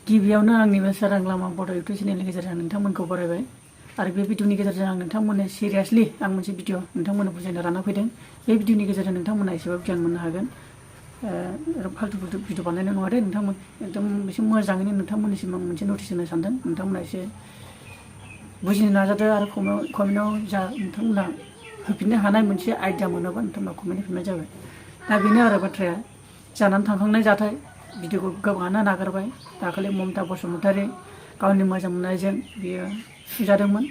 गिबियावनो आंनि बे सोरां लामा बड' इउटुब चेनेलनि गेजेरजों नोंथांमोनखौ बरायबाय आरो बे भिडिअनि गेजेरजों आं नोंथांमोननो सिरियासलि आं मोनसे भिडिअ नोंथांमोननो बुजायनो लाना फैदों। बे भिडिअनि गेजेरजों नोंथांमोना एसेबाबो गियान मोननो हागोन। फाल्तु भिडिअ बानायनाय नङा दे नोंथांमोन, एकदम एसे मोजाङैनो नोंथांमोननिसिम आं मोनसे नटिस होनो सानदों। नोंथांमोना एसे बुजिनो नाजादो आरो कमेन्टआव जा नोंथांमोना होफिननो हानाय मोनसे आइडिया मोनोबा नोंथांमोना कमेन्ट होफिननाय जाबाय। दा बेनो आरो बाथ्राया, जानानै थांखांनाय जाथाय भिडिअखौ गोबाङानो नागारबाय। दाखालि ममता बसुमतारी गावनि मोजां मोननायजों बियो सुजादोंमोन।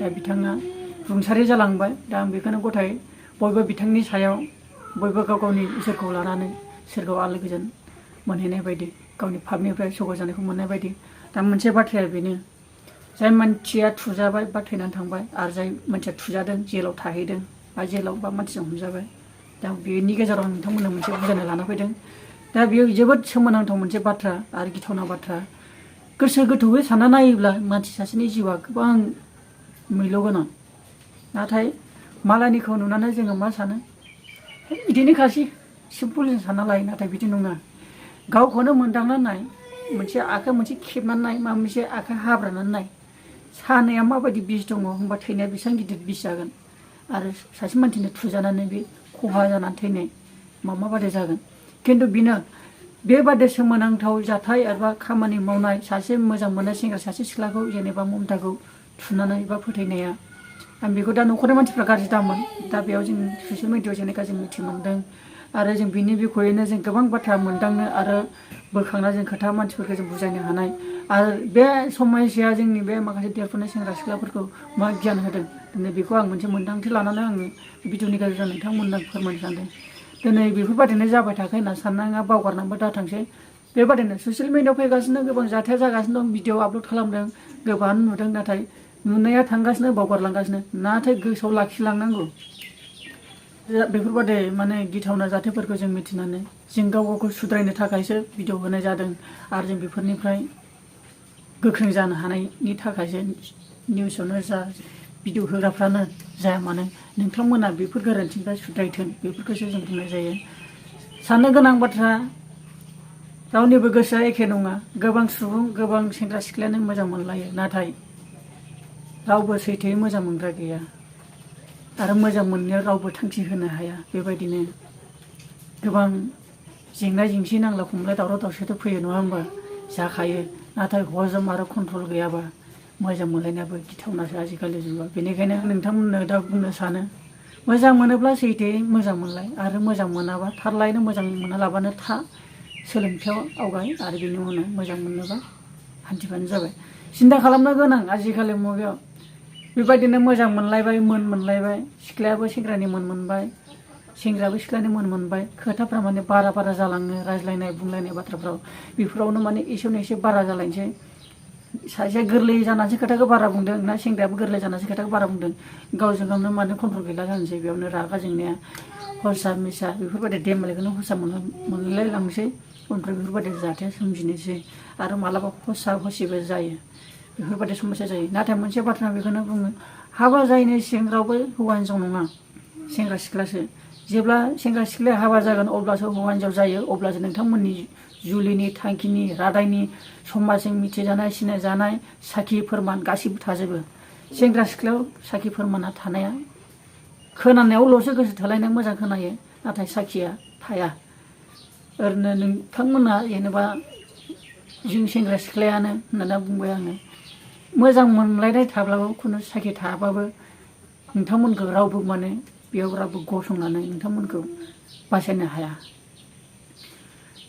दा बिथाङा रुंसारि जालांबाय। दा आं बेखौनो गथाय बयबो बिथांनि सायाव बयबो गाव गावनि इसोरखौ लानानै सोरगोआव आलो गोजोन मोनहैनाय बायदि, गावनि पापनिफ्राय सग' जानायखौ मोननाय बायदि। दा मोनसे बाथ्राया बेनो, जाय मानसिया थुजाबाय बा थैनानै थांबाय आरो जाय मानसिया थुजादों जेलाव थाहैदों बा जेलाव बा मानसिजों हमजाबाय, दा बेनि गेजेराव आं नोंथांमोननो मोनसे बुजायनो लाना फैदों। दा बेयो जोबोद सोमोनांथाव मोनसे बाथ्रा आरो गिथावना बाथ्रा। गोसो गोथौयै सानना नायोब्ला मानसि सासेनि जिउआ गोबां मैल' गोनां। नाथाय मालायनिखौ नुनानै जोङो मा सानो, बिदिनोखासै सिम्पोल सानना लायो। नाथाय बिदि नङा। गावखौनो मोनदांनानै नाय, मोनसे आखाइ मोनसे खेबनानै नाय, माबा मोनसे आखाइ हाब्रानानै नाय, सानाया माबायदि बिस दङ, होनबा थैनाया बेसेबां गिदिर बिस जागोन। आरो सासे मानसिनो थुजानानै बे खहा जानानै थैनाय माबादि जागोन। खिन्थु बिनो बेबादि सोमोनांथाव जाथाय एबा खामानि मावनाय, सासे मोजां मोननाय सेंग्रा सासे सिख्लाखौ जेनेबा ममताखौ थुनानै बा फोथैनाया, आं बेखौ दा न'खरनि मानसिफ्रा गाज्रि दामोन। दा बेयाव जों ससियेल मिडियायाव जेनेखा जों मिथि मोन्दों आरो जों बिनि बिखयैनो जों गोबां बाथ्रा मोनदांनो आरो बोखांना जों खोथा मानसिफोरखौ जों बुजायनो हानाय। आरो बे समयसाया जोंनि बे माखासे देरफुनाय सेंग्रा सिख्लाफोरखौ मा गियान होदों, दिनै बेखौ आं मोनसे मोन्दांथि लानानै आङो भिडिअनि गेजेरजों नोंथांमोननो फोरमायनो सानदों। दिनै बेफोरबायदिनो जाबाय थाखो होनना साननाङा, बावगारनानैबो दाथांसै। बेबादिनो ससियेल मिडियायाव फैगासिनो गोबां जाथाया जागासिनो दं, भिडिअ आपल'ड खालामदों, गोबाङानो नुदों। नाथाय नुनाया थांगासिनो, बावगारलांगासिनो। नाथाय गोसोआव लाखिलांनांगौ। बेफोरबादि माने गिथावना जाथायफोरखौ जों मिथिनानै जों गाव गावखौ सुद्रायनो थाखायसो भिडिअ होनाय जादों। आरो जों बेफोरनिफ्राय गोख्रों जानो हानायनि थाखायसो निउसावनो जा भिडिअ होग्राफ्रानो जाया मानो नोंथांमोना बेफोर गोरोन्थिनिफ्राय सुद्रायथों, बेफोरखौसो जों बुंनाय जायो। साननो गोनां बाथ्रा, रावनिबो गोसोआ एखे नङा। गोबां सुबुं, गोबां सेंग्रा सिख्लायानो मोजां मोनलायो। नाथाय रावबो सैथोयै मोजां मोनग्रा गैया आरो मोजां मोननायाव रावबो थांखि होनो हाया। बेबायदिनो गोबां जेंना जेंसि, नांलाय खमलाय, दावराव दावसियाथ' फैयो, नङा होमबा? जाखायो। नाथाय हजम आरो कन्ट्रल गैयाबा मोजां मोनलायनायाबो गिथावनासो आजिखालि जुगाव। बेनिखायनो नोंथांमोननो दा बुंनो सानो, मोजां मोनोब्ला सैथोयै मोजां मोनलाय, आरो मोजां मोनाबा थारलायनो मोजां मोनालाबानो था, सोलोंथायाव आवगाय, आरो बेनि उनाव मोजां मोनोबा हान्थिबानो जाबाय। सिन्था खालामनो गोनां आजिखालि मुगायाव बेबायदिनो मोजां मोनलायबाय, मोनलायबाय, सिख्लायाबो सेंग्रानि मोनबाय, सेंग्रायाबो सिख्लानि मोनबाय। खोथाफ्रा माने बारा जालाङो, रायज्लायनाय बुंलायनाय बाथ्राफ्राव बेफोरावनो माने एसेयावनो एसे बारा जालायनोसै। सासेया गोरलै जानानैसो खोथाखौ बारा बुंदों ना सेंग्रायाबो गोरलै जानानैसो खोथाखौ बारा बुंदों, गावजों गावनो माने कन्ट्रल गैला जानोसै। बेयावनो रागा जोंनाया, हरसा मिसा बेफोरबायदि देमालिखौनो हरसा मोनलाय लांसै। उनफ्राय बेफोरबायदि जाथाया सोमजिनोसै आरो मालाबा हरसा हसिबो जायो। बेफोरबायदि समस्या जायो। नाथाय मोनसे बाथ्रा बेखौनो बुङो, हाबा जायैनि सिगां रावबो हौवा हिनजाव नङा, सेंग्रा सिख्लासो। जेब्ला सेंग्रा सिख्लाया हाबा जागोन अब्लासो हौवा हिनजाव जायो। अब्लासो नोंथांमोननि जुलिनि थांखिनि, रादायनि, समाजजों मिथिजानाय, सिनायजानाय साखि फोरमान गासिबो थाजोबो। सेंग्रा सिख्लायाव साखि फोरमाना थानाया खोनानायावल'सो गोसो थोलायनाय मोजां खोनायो, नाथाय साखिया थाया। ओरैनो नोंथांमोना जेनेबा जों सेंग्रा सिख्लायानो होननानै बुंबाय आङो, मोजां मोनलायनाय थाब्लाबो खुनु साखि थाबाबो नोंथांमोनखौ रावबो माने बेयाव रावबो गसंनानै नोंथांमोनखौ बासायनो हाया।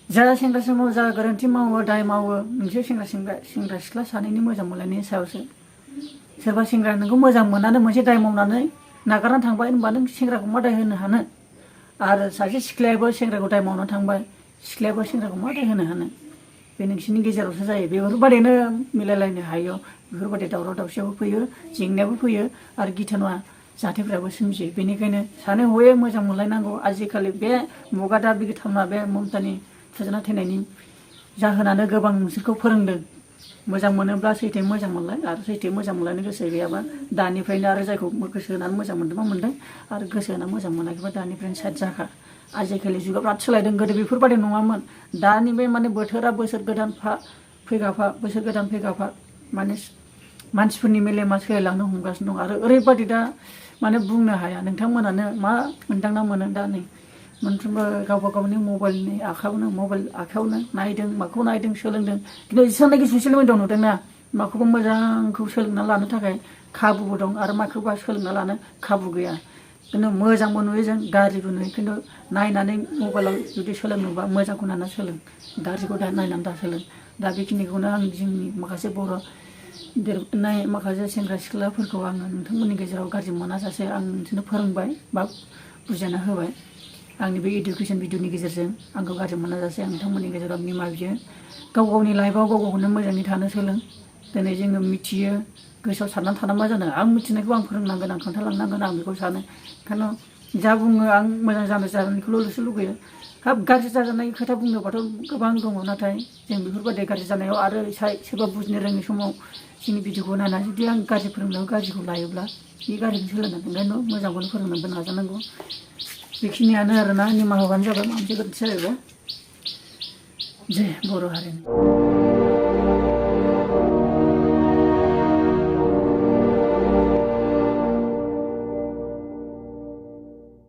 जा सेंग्रा समाव जा गोरोन्थि मावो, दाय मावो, नोंसोर सेंग्रा सिख्ला सानैनि मोजां मोनलायनायनि सायावसो। सोरबा सेंग्रा नोंखौ मोजां मोननानै मोनसे दाय मावनानै नागारनानै थांबाय, होनबा नों सेंग्राखौ मा दाय होनो हानो? आरो सासे सिख्लायाबो सेंग्राखौ दाय मावनानै थांबाय, सिख्लायाबो सेंग्राखौ मा दाय होनो हानो? बे नोंसिनि गेजेरावसो जायो। बेफोरबायदिनो मिलायलायनो हायो, बेफोरबायदि दावराव दावसियाबो फैयो, जेंनायाबो फैयो, आरो गिथावना जाथायफ्राबो सोमजियो। बेनिखायनो सानै हयै मोजां मोनलायनांगौ। आजिखालि बे मुगा दा बे गिथावना बे ममतानि थुजाना थैनायनि जाहोनानो गोबां नोंसोरखौ फोरोंदों। मोजां मोनोब्ला सैथोयै मोजां मोनलाय, आरो सैथोयै मोजां मोनलायनो गोसो गैयाबा दानिफ्रायनो, आरो जायखौ गोसो होनानै मोजां मोनदोंबा मोनदों, आरो गोसो होनानै मोजां मोनाखैबा दानिफ्रायनो साइड जाखा। आजिखालि जुगा बिराद सोलायदों, गोदो बेफोरबायदि नङामोन। दानि बे माने बोथोरा बोसोर गोदान फैगाफा बोसोर गोदान फैगाफा माने मानसिफोरनि मेलेमा सोलायलांनो हमगासिनो दं आरो ओरैबादि दा माने बुंनो हाया नोंथांमोनानो मा मोनदांना मोनो दा नै मोनफ्रोमबो गावबा गावनि मबाइलनि आखायावनो नायदों माखौ नायदों सोलोंदों खिन्थु जेसेबांनाखि ससियेल मिडियाआव नुदोंना माखौबा मोजांखौ सोलोंना लानो थाखाय खाबुबो दं आरो माखौबा सोलोंना लानो खाबु गैया खिन्थु मोजांबो नुयो जों गाज्रिबो नुयो खिन्थु नायनानै मबाइलाव जुदि सोलोंनोबा मोजांखौ नायनानै सोलों गाज्रिखौ दा नायनानै दा सोलों दा बेखिनिखौनो आं जोंनि माखासे बर' देरनाय माखासे सेंग्रा सिख्लाफोरखौ आङो नोंथांमोननि गेजेराव गाज्रि मोनाजासे आं नोंसोरनो फोरोंबाय बा बुजायना होबाय आंनि बे इडुकेसन भिडिअनि गेजेरजों आंखौ गाज्रि मोनाजासे आं नोंथांमोननि गेजेराव निमाहा बियो गाव गावनि लाइफआव गाव गावखौनो मोजाङै थानो सोलों दिनै जोङो मिथियो गोसोआव साननानै थाना मा जानो आं मिथिनायखौ आं फोरोंनांगोन आं खोन्थालांनांगोन आं बेखौ सानो ओंखायनो जा बुङो आं मोजां जानायखौल'सो लुगैयो हाब गाज्रि जाजानाय खोथा बुंनोबाथ' गोबां दङ नाथाय जों बेफोरबायदि गाज्रि जानायाव आरो सोरबा बुजिनो रोङै समाव जोंनि भिडिअखौ नायनानै जुदि आं गाज्रि फोरोंनायाव गाज्रिखौ लायोब्ला बे गाज्रिखौ सोलोंनांगोन ओंखायनो मोजांखौनो फोरोंनोबो नाजानांगौ बेखिनियानो आरोना निमाहा होबानो जाबाय माबा मोनसे गोरोन्थि जायोबा जय बर' हारिनि